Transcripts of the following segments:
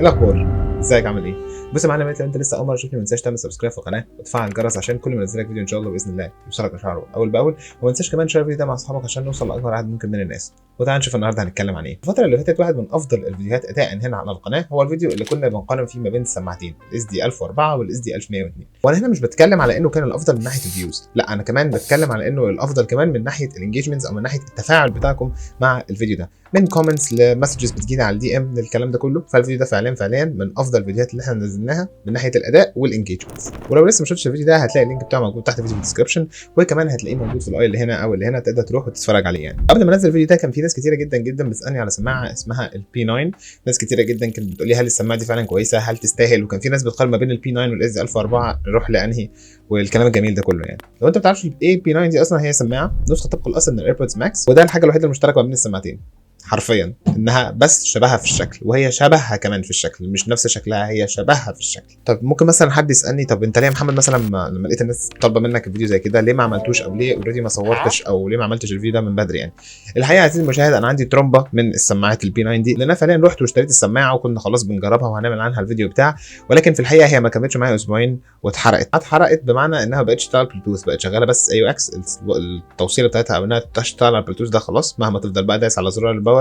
ايه الاخبار؟ ازيك عامل ايه؟ بص يا معلم، لو انت لسه اول مرة تشوفني ما تنساش تعمل subscribe في القناة وتفعل الجرس عشان كل ما انزل لك فيديو ان شاء الله باذن الله يوصلك اشعاره اول باول، وما تنساش كمان تشير الفيديو ده مع اصحابك عشان نوصل لاكبر عدد ممكن من الناس. وتعال نشوف النهارده هنتكلم عن ايه. الفترة اللي فاتت واحد من افضل الفيديوهات اداء هنا على القناة هو الفيديو اللي كنا بنقارن فيه ما بين السماعتين ال SD 1004 وال SD 1102. وانا هنا مش بتكلم على انه كان الافضل من ناحية ال views، لا انا كمان بتكلم على انه الافضل كمان من ناحية ال engagements او من ناحية التفاعل بتاعكم مع الفيديو ده، من comments ل messages بتجينا على ال DM للكلام ده كله. فالفيديو ده فعليا فعليا من افضل الفيديوهات اللي احنا نزلناها من ناحية الاداء وال engagements. ولو لسه ما شفتش الفيديو ده هتلاقي ال link بتاعه موجود تحت الفيديو في ال description، وكمان هتلاقيه موجود في ال i اللي هنا او اللي هنا، تقدر تروح وتتفرج عليه. يعني قبل ما انزل الفيديو ده كان في ناس كتيرة جدا جدا بتسالني على سماعه اسمها ال P9. ناس كتيرة جدا كانت بتقول لي هل السماعة دي فعلا كويسة، هل تستاهل؟ وكان في ناس بتقارن ما بين ال P9 وال SD 1004، نروح لانهي والكلام الجميل ده كله. يعني لو انت ما بتعرفش ايه P9 دي اصلا، هي سماعه نسخه طبق الاصل من ال AirPods Max، وده الحاجة الوحيدة المشتركة ما بين السماعتين حرفيا، انها بس شبهها في الشكل، وهي شبهها كمان في الشكل، مش نفس شكلها، هي شبهها في الشكل. طب ممكن مثلا حد يسالني طب انت ليه يا محمد مثلا لما لقيت الناس طالبه منك الفيديو زي كده ليه ما عملتوش، او ليه already ما صورتش، او ليه ما عملتش الفيديو ده من بدري؟ يعني الحقيقة عزيزي المشاهد انا عندي ترومبه من السماعات ال P9 دي، لان انا فعليا رحت واشتريت السماعة وكنا خلاص بنجربها وهنعمل عنها الفيديو بتاع، ولكن في الحقيقة هي ما كملتش معايا اسبوعين واتحرقت. اتحرقت بمعنى انها ما بقتش تشتغل بلوتوث، بقت شغالة بس AUX التوصيله بتاعتها، او انها تشتغل على البلوتوث ده خلاص مهما تفضل بقى دايس على زرار ال power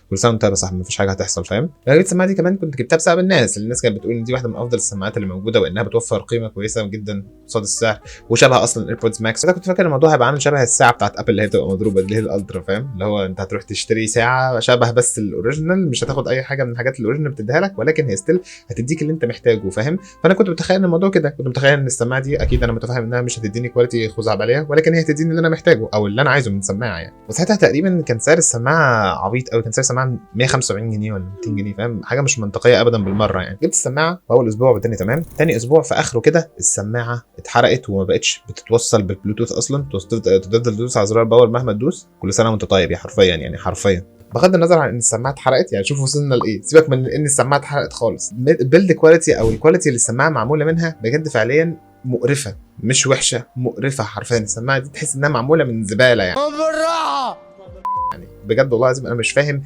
كل سنة وانت طيب يا صاحبي مفيش حاجة هتحصل، فاهم؟ انا جبت السماعة دي كمان كنت جبتها بسبب الناس كانت بتقول ان دي واحدة من افضل السماعات اللي موجودة، وانها بتوفر قيمة كويسة جدا قصاد السعر، وشبه اصلا ال AirPods Max. انا كنت فاكر الموضوع هيبقى عامل شبه الساعة بتاعت Apple اللي هي بتبقى مضروبة اللي هي ال Ultra، فاهم؟ اللي هو انت هتروح تشتري ساعة شبه بس ال original، مش هتاخد اي حاجة من الحاجات اللي ال original بتديها لك، ولكن هي still هتديك اللي انت محتاجه، فاهم؟ فانا كنت متخيل ان الموضوع كده، كنت متخيل ان السماعة دي اكيد انا متفهم انها مش هتديني quality خزعبليه، ولكن هي هتديني اللي انا محتاجه او اللي انا عايزه من سماعه يعني. وساعتها تقريبا كان سعر السماعة عبيط قوي، كان سعر السماعة 175 جنيه ولا 200 جنيه، فاهم؟ حاجة مش منطقية ابدا بالمرة يعني. جبت السماعة في اول اسبوع والدنيا تمام، تاني اسبوع في اخره كده السماعة اتحرقت وما بقتش بتتوصل بالبلوتوث اصلا، تفضل تدوس على زرار ال power مهما تدوس، كل سنة وانت طيب يا حرفيا يعني حرفيا. بغض النظر عن ان السماعة اتحرقت، يعني شوف وصلنا لايه، سيبك من ان السماعة اتحرقت خالص، ال build quality او ال quality اللي السماعة معمولة منها بجد فعليا مقرفة، مش وحشة، مقرفة حرفيا. السماعة دي تحس انها معمولة من زبالة يعني، يعني بجد والله العظيم انا مش فاهم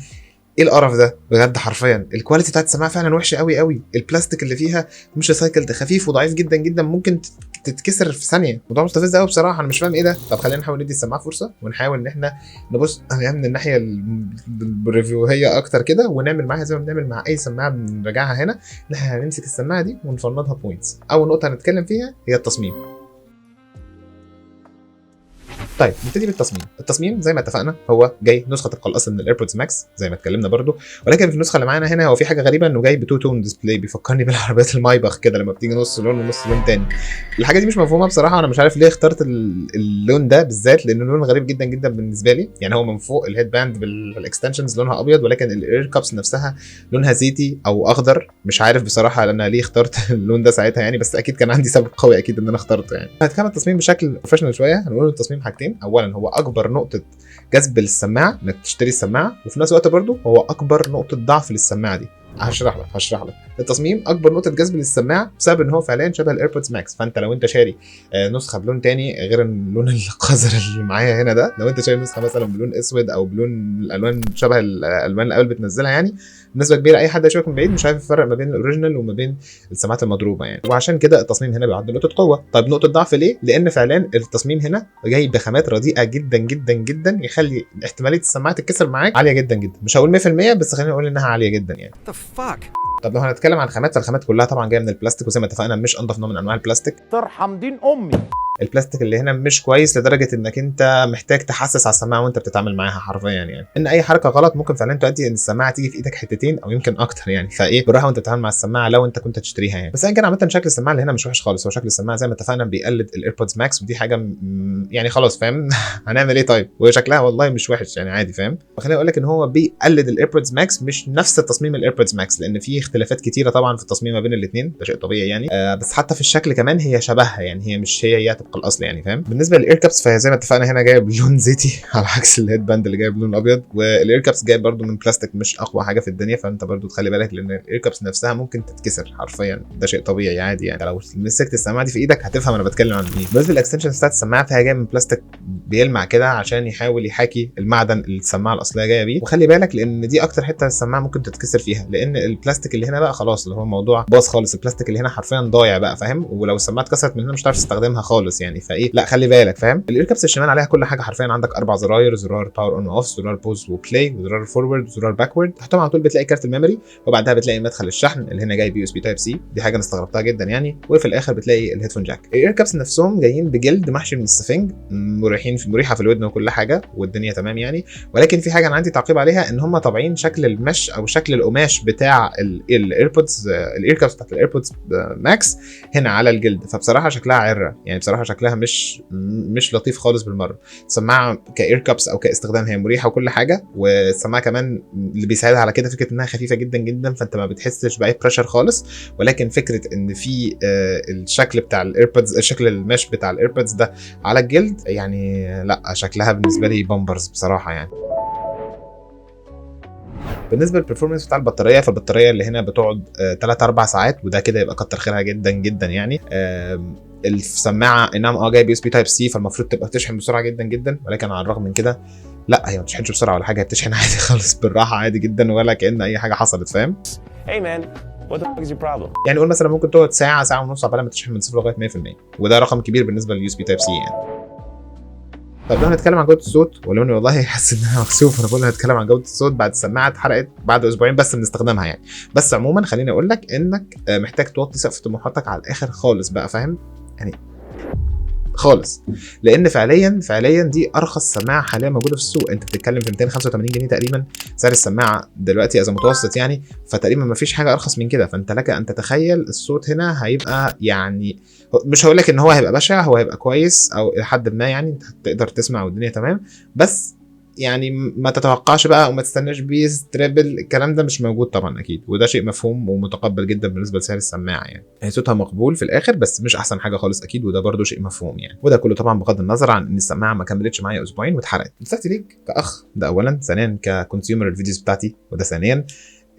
ايه القرف ده بجد حرفيا. ال quality بتاعت السماعة فعلا وحشة قوي قوي، البلاستيك اللي فيها مش recycled، خفيف وضعيف جدا جدا، ممكن تتكسر في ثانية. موضوع مستفز قوي بصراحة، انا مش فاهم ايه ده. طب خلينا نحاول ندي السماعة فرصة، ونحاول ان احنا نبص عليها من الناحية ال review هي اكتر كده، ونعمل معاها زي ما بنعمل مع اي سماعه بنراجعها هنا، ان احنا هنمسك السماعة دي ونفنطها points. اول نقطة هنتكلم فيها هي التصميم. طيب نبتدي بالتصميم. التصميم زي ما اتفقنا هو جاي نسخه طبق الاصل من ال AirPods Max زي ما اتكلمنا برضو، ولكن في النسخة اللي معانا هنا هو في حاجة غريبة، انه جاي ب two tone display، بيفكرني بالعربيات المايباخ كده لما بتيجي نص لون ونص لون تاني. الحاجة دي مش مفهومه بصراحة، انا مش عارف ليه اخترت اللون ده بالذات، لانه لون غريب جدا جدا بالنسبة لي. يعني هو من فوق ال headband بال extensions لونها ابيض، ولكن ال ear cups نفسها لونها زيتي او اخضر، مش عارف بصراحة انا ليه اخترت اللون ده ساعتها يعني، بس اكيد كان عندي سبب قوي اكيد ان انا اخترته يعني. هنتكلم التصميم بشكل professional شوية، هنقول التصميم حاجتين. اولا هو اكبر نقطة جذب للسماعه انك تشتري السماعة، وفي نفس الوقت برضو هو اكبر نقطة ضعف للسماعه دي. هشرح لك التصميم اكبر نقطة جذب للسماعه بسبب ان هو فعليا شبه ال AirPods Max. فانت لو انت شاري نسخه بلون تاني غير اللون القذر اللي معايا هنا ده، لو انت شاري نسخه مثلا بلون اسود او بلون الالوان شبه الالوان اللي Apple بتنزلها، يعني بنسبة كبيرة اي حد هيشوفك من بعيد مش عارف يفرق ما بين ال original وما بين السماعات المضروبه يعني. وعشان كده التصميم هنا بيعد نقطة قوة. طيب نقطة ضعف ليه؟ لان فعليا التصميم هنا جاي بخامات رديئة جدا جدا جدا، يخلي احتمالية السماعة تتكسر معاك عالية جدا جدا. مش هقول 100% بس خلينا نقول انها عالية جدا يعني. The fuck؟ طب لو هنتكلم عن الخامات، فالخامات كلها طبعا جاية من البلاستيك، وزي ما اتفقنا مش انضف نوع من انواع البلاستيك. ترحم دين امي. البلاستيك اللي هنا مش كويس لدرجة انك انت محتاج تحسس على السماعة وانت بتتعامل معاها حرفيا يعني، ان اي حركة غلط ممكن فعلا تؤدي ان السماعة تيجي في ايدك حتتين او يمكن اكتر يعني. فايه بالراحة وانت بتتعامل مع السماعة لو انت كنت تشتريها يعني. بس ايا كان عامة شكل السماعة اللي هنا مش وحش خالص، هو شكل السماعة زي ما اتفقنا بيقلد ال AirPods Max، ودي حاجة يعني خلاص فاهم هنعمل ايه طيب، وشكلها والله مش وحش يعني عادي فاهم. فخليني اقول لك ان هو بيقلد ال AirPods Max مش نفس تصميم ال AirPods Max، لان في اختلافات كتيرة طبعا في التصميم ما بين الاثنين، ده شيء طبيعي يعني. بس حتى في الشكل كمان هي شبهها يعني، هي مش هي طبق الاصل يعني فاهم. بالنسبة لل ear cups فهي زي ما اتفقنا هنا جاية بلون زيتي على عكس ال headband اللي جاية بلون ابيض، وال ear cups جاية برده من بلاستيك مش اقوى حاجة في الدنيا، فانت برده تخلي بالك لان ال ear cups نفسها ممكن تتكسر حرفيا، ده شيء طبيعي عادي يعني. لو مسكت السماعة دي في ايدك هتفهم انا بتكلم عن ايه. بالنسبة لل extensions بتاعت السماعة فهي جاية من بلاستيك بيلمع كده عشان يحاول يحاكي المعدن اللي السماعة الاصلية جاية بيه. وخلي بالك لان دي اكتر حتة السماعة ممكن تتكسر فيها، لان البلاستيك اللي هنا بقى خلاص اللي هو الموضوع باظ خالص، البلاستيك اللي هنا حرفيا ضايع بقى فاهم، ولو السماعة اتكسرت من هنا مش هتعرف تستخدمها خالص يعني. فايه لا خلي بالك فاهم. ال ear cups الشمال عليها كل حاجة حرفيا، عندك 4 زراير، زرار power on off، زرار pause و play، وزرار forward، وزرار backward. تحتهم على طول بتلاقي كارت ال memory، وبعدها بتلاقي مدخل الشحن اللي هنا جاي ب USB Type C، دي حاجة انا استغربتها جدا يعني. وفي الاخر بتلاقي ال headphone jack. ال ear cups نفسهم جايين بجلد محشي من السفنج، مريحين في مريحه في الودن وكل حاجة والدنيا تمام يعني. ولكن في حاجة انا عندي تعقيب عليها، ان هم طابعين شكل ال mesh او شكل القماش بتاع ال AirPods، ال ear cups بتاعت ال AirPods Max هنا على الجلد، فبصراحة شكلها عره يعني، بصراحة شكلها مش لطيف خالص بالمرة. السماعة ك ear cups او كاستخدام هي مريحه وكل حاجة، والسماعه كمان اللي بيساعدها على كده فكرة انها خفيفة جدا جدا، فانت ما بتحسش باي pressure خالص. ولكن فكرة ان في الشكل بتاع ال AirPods، الشكل ال mesh بتاع ال AirPods ده على الجلد يعني لا شكلها بالنسبة لي بامبرز بصراحة يعني. بالنسبة لل performance بتاع البطارية، فالبطاريه اللي هنا بتقعد 3-4 ساعات، وده كده يبقى كتر خيرها جدا جدا يعني. السماعة انها جاية ب USB Type C، فالمفروض تبقى بتشحن بسرعة جدا جدا، ولكن على الرغم من كده لا هي ما بتشحنش بسرعة ولا حاجة، هي بتشحن عادي خالص بالراحة عادي جدا ولا كأن اي حاجة حصلت فاهم. Hey man, what the fuck is your problem? يعني قول مثلا ممكن تقعد ساعة ساعة ونص عقبال ما تشحن من 0 لغاية 100%، وده رقم كبير بالنسبة لل USB Type C يعني. طيب لو هنتكلم عن جوده الصوت، ولو اني والله حاسس ان انا مكسوف وانا بقول هنتكلم عن جوده الصوت بعد السماعة اتحرقت بعد اسبوعين بس من استخدامها يعني، بس عموما خليني اقول لك انك محتاج توطي سقف طموحاتك على الاخر خالص بقى فاهم يعني خالص، لان فعليا فعليا دي ارخص سماعه حاليا موجودة في السوق. انت بتتكلم في 285 جنيه تقريبا سعر السماعة دلوقتي از متوسط يعني، فتقريبا ما فيش حاجة ارخص من كده. فانت لك ان تتخيل الصوت هنا هيبقى يعني، مش هقول لك ان هو هيبقى بشع، هو هيبقى كويس او الى حد ما يعني، انت تقدر تسمع والدنيا تمام، بس يعني ما تتوقعش بقى وما تستناش bass treble، الكلام ده مش موجود طبعا اكيد، وده شيء مفهوم ومتقبل جدا بالنسبة لسعر السماعة يعني. هي صوتها مقبول في الاخر بس مش احسن حاجة خالص اكيد، وده برده شيء مفهوم يعني. وده كله طبعا بغض النظر عن ان السماعة ما كملتش معايا اسبوعين واتحرقت. نصيحتي ليك كاخ ده اولا، ثانيا ك consumer ال videos بتاعتي، وده ثانيا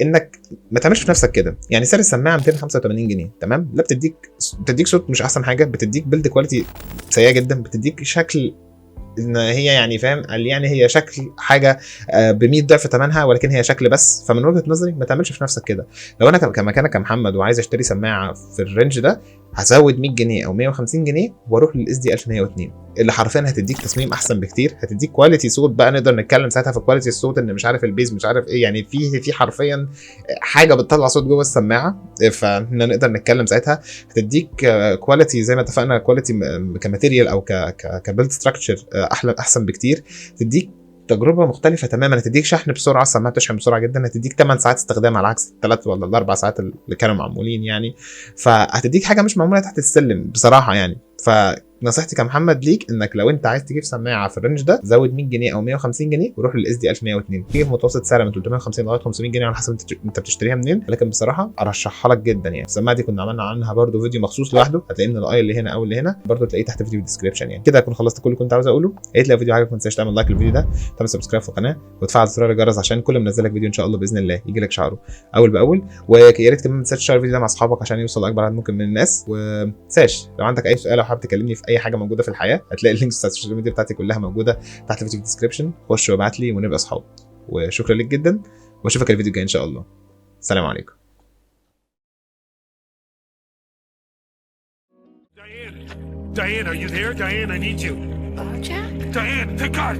انك ما تعملش في نفسك كده يعني. سعر السماعة 285 جنيه تمام، لا بتديك صوت مش احسن حاجة، بتديك build quality سيئه جدا، بتديك شكل ان هي يعني فاهم يعني هي شكل حاجة ب 100 ضعف ثمنها، ولكن هي شكل بس. فمن وجهه نظري ما تعملش في نفسك كده. لو انا كمكانك كمحمد وعايز اشتري سماعه في ال range ده، هزود 100 جنيه او 150 جنيه واروح لل SD 1102 اللي حرفيا هتديك تصميم احسن بكتير، هتديك quality صوت بقى، نقدر نتكلم ساعتها في quality الصوت ان مش عارف ال bass مش عارف ايه يعني، في حرفيا حاجة بتطلع صوت جوه السماعة، فاحنا نقدر نتكلم ساعتها. هتديك quality زي ما اتفقنا، quality ك material او ك build structure احلى احسن بكتير، تديك تجربه مختلفة تماما، هتديك شحن بسرعة، السماعة بتشحن بسرعة جدا، هتديك 8 ساعات استخدام على عكس الثلاث ولا الاربع ساعات اللي كانوا معمولين يعني. فهتديك حاجة مش معمولة تحت السلم بصراحة يعني. فنصيحتي كمحمد ليك انك لو انت عايز تجيب سماعه في ال range ده، زود 100 جنيه او 150 جنيه وروح لل SD 1102، في متوسط سعر من 350 لغاية 500 جنيه على حسب انت بتشتريها منين، ولكن بصراحة ارشحها لك جدا يعني. السماعة دي كنا عملنا عنها برده فيديو مخصوص لوحده، هتلاقيه من ال i اللي هنا او اللي هنا، برده تلاقيه تحت فيديو ال description يعني. كده اكون خلصت كل اللي كنت عاوز اقوله. يا ريت لو الفيديو عجبك ما تنساش تعمل like للفيديو ده، تعمل subscribe في القناة، وتفعل زرار الجرس عشان كل ما انزل لك فيديو ان شاء الله باذن الله يجي لك اشعاره اول باول. ويا ريت كمان ما تنساش تشير الفيديو ده مع اصحابك عشان يوصل لاكبر عدد ممكن من الناس. وما تنساش لو عندك اي سؤال او حابب تكلمني في اي حاجة موجودة في الحياة، هتلاقي ال links بتاعت ال social media بتاعتي كلها موجودة تحت الفيديو في ال description، خش وابعت لي ونبقى اصحاب. وشكرا لك جدا، واشوفك الفيديو الجاي ان شاء الله. سلام عليكم. Diane, are you there? Diane, I need you. Bojack? Diane, thank God,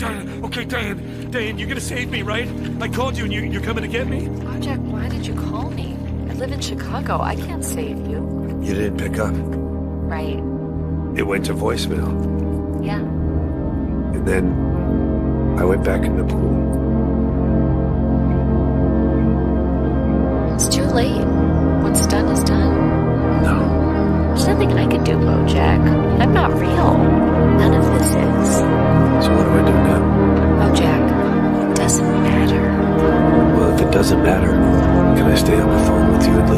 Diane. Okay, Diane, you're gonna save me, right? I called you and you're coming to get me? Bojack, why did you call me? I live in Chicago. I can't save you. You didn't pick up. Right. It went to voicemail. Yeah. And then I went back in the pool. It's too late. What's done is done. No. There's nothing I can do, Bojack. I'm not real. None of this is. So what do I do now? Bojack, it doesn't matter. Well, if it doesn't matter, can I stay on the phone with you instead?